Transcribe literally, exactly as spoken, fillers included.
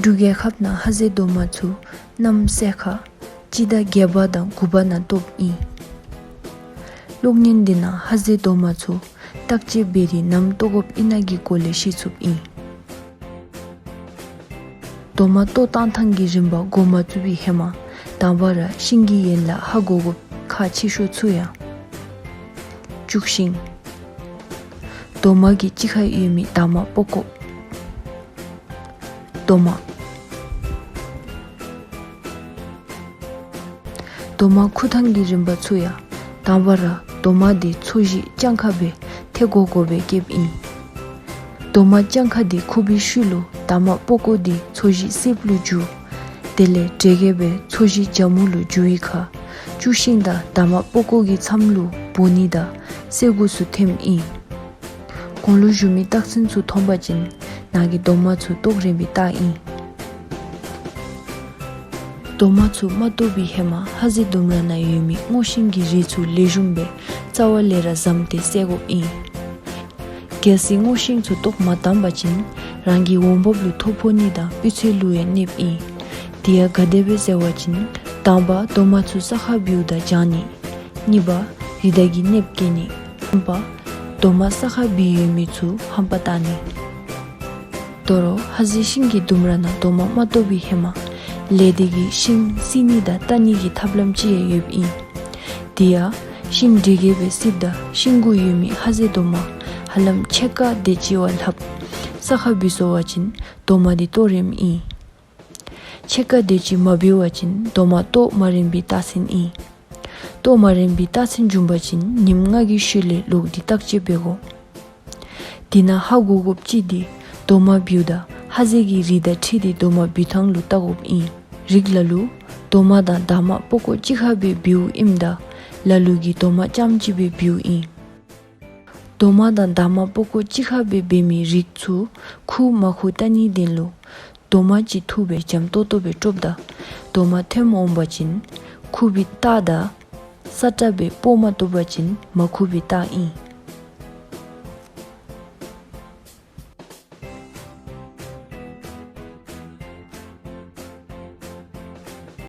འབྲུག་རྒྱལ་ཁབ་ནང་ཧ་ཟེ་རྡོག་མ་ཚུ་གནམ་ས་ཁ་སྤྱི་ཟླ་བརྒྱད་པ་དང་དགུ་པ་ནང་བཏོགཔ་ཨིན། གློག་བརྙན་འདི་ནང་ཧ་ཟེ་རྡོག་མ་ཚུ་བརྟག་དཔྱད་འབད་དེ་ནམ་བཏོག་དགོཔ་ཨིན་ན་གི་སྐོར་ལས་ཤེས་ཚུགསཔ་ཨིན། རྡོག་མ་བཏོག་བཏང་ཐངས་ཀྱི་རིམ་པ་འགོ་མ་བཙུགས་པའི་ཧེ་མ་དང་པ་ར་ཤིང་གི་ཡན་ལག་ཧ་གོ་དགོཔ་ཁག་ཆེ་ཤོས་ཚུ་ཡང་། བྱུག་ཤིང་། རྡོག་མ་གི་གཅིག་ཁར་ཡོད་མི་འདབ་མ་པགས་ཀོ། རྡོག་མ། རྡོག་མ་ཁུ་ཐངས་ཀྱི་རིམ་པ་ཚུ་ཡང་། དང་པ་ར་རྡོག་མ་དེ་ཚོས་གཞི་རྐྱང་ཁ་སྦེ་ཐལ་གོ་གོ་སྦེ་བཀལཝ་ཨིན། རྡོག་མ་རྐྱང་ཁ་དེ་ཁུ་བའི་ཤུལ་ལུ་འདབ་མ་པགས་ཀོ་དེ་ཚོས་གཞི་སེརཔོ་ལུ་འགྱུར། དེ་ལས་དྲེ་གེ་སྦེ་ཚོས་གཞི་སྦྱར་མོ་ལུ་འགྱུར་བའི་ཁར་བྱུག་ཤིང་དང་འདབ་མ་པགས་ཀོ་གི་མཚམས་ལུ་སྦོ་ནི་དང་སེར་གུ་ཚུ་འཐེནམ་ཨིན། གོང་ལུ་ཞུ་མི་རྟགས་མཚན་ཚུ་མཐོང་པ་ཅིན་ནཱ་གི་རྡོག་མ་ཚུ་བཏོག་རན་པའི་རྟགས་ཨིན། རྡོག་མ་ཚུ་མ་བཏོག་པའི་ཧེ་མ་ཧ་ཟེ་ལྡུམ་ར་ནང་ཡོད་མི་སྔོ་ཤིང་གི་རིགས་ཚུ་ལེགས་ཤོམ་སྦེ་རྩ་བ་ལས་ར་བཟུམ་སྟེ་བསལ་དགོཔ་ཨིན། གལ་སྲིད་སྔོ་ཤིང་ཚུ་བཏོག་མ་བཏང་པ་ཅིན་རང་གི་འོང་འབབ་ལུ་ཐོ་ཕོག་ནི་དང་སྤུས་ཚད་ལུ་ཡང་གནོདཔ་ཨིན། དེ་ཡང་ག་དེ་སྦེ་ཟེར་བ་ཅིན་དང་པ་རྡོག་མ་ཚུ་ས་ཁར་བུཝ་ད་བྱང་ནི། གཉིས་པ་རི་དྭགས་ཀྱིས་གནོདཔ་བཀལ་ནི། གསུམ་པ་རྡོག་མ་ས་ཁར་བུ་ཡོད་མི་ཚུ་ཧམ་པ་བཏང་ནི། དོ་རུང་ཧ་ཟེ་ཤིང་གི་ལྡུམ་ར་ནང་རྡོག་མ་མ་བཏོག་པའི་ཧེ་མ་ལས་སྡེ་གིས་ཤིང་བསིལ་ནི་དང་བཏང་ནི་གི་ཐབས་ལམ་ཅིག་ཡང་ཡོདཔ་ཨིན། དེ་ཡང་ཤིང་དྲེ་གེ་སྦེ་བསིལཝ་ད་ཤིང་གུ་ཡོད་མི་ཧ་ཟེ་རྡོག་མ་ཧ་ལམ་ཕྱེད་ཀ་དེ་ཅིག་བ་ལྷགཔ་ས་ཁར་བུ་སོང་བ་ཅིན་རྡོག་མ་དེ་བཏོག་རནམ་ཨིན། ཕྱེད་ཀ་དེ་ཅིག་མ་བུ་བ་ཅིན་རྡོག་མ་བཏོག་མ་རན་པའི་རྟགས་མཚན་ཨིན། བཏོག་མ་རན་པའི་རྟགས་མཚན་བྱུང་པ་ཅིན་ཉིནམ་ལྔ་གི་ཤུལ་ལས་ལོག་སྟེ་བརྟག་དཔྱད་འབད་དགོ། དེ་ནང་ཧ་གོ་དགོཔ་ཅིག་དེ་རྡོག་མ་བུཝ་ད་ཧ་ཟེ་གི་རིགས་དང་འཁྲིལ་ཏེ་རྡོག་མ་བུ་ཐངས་ལུ་བལྟ་དགོཔ་ཨིན། རིགས་ལ་ལུ་རྡོག་མ་དང་འདབ་མ་པགས་ཀོ་གཅིག་ཁར་སྦེ་བུཝ་ཨིནམ་ད་ལ་ལུ་གིས་རྡོག་མ་རྐྱངམ་གཅིག་སྦེ་བུཝ་ཨིན། རྡོག་མ་དང་འདབ་མ་པགས་ཀོ་གཅིག་ཁར་སྦེ་འབད་མི་རིགས་ཚུ་ཁུ་མ་ཁུ་བལྟ་ནིའི་དོན་ལུ་རྡོག་མ་ཅིག་འཐུ་སྦེ་འཇམ་ཏོག་ཏོ་སྦེ་དཀྲོགཔ་ད་རྡོག་མ་ཐོནམ་འོང་པ་ཅིན་ཁུ་བའི་རྟགས་དང་ས་ཀྲ་སྦེ་སྤོ་མ་བཏུབ་པ་ཅིན་མ་ཁུ་བའི་རྟགས་ཨིན།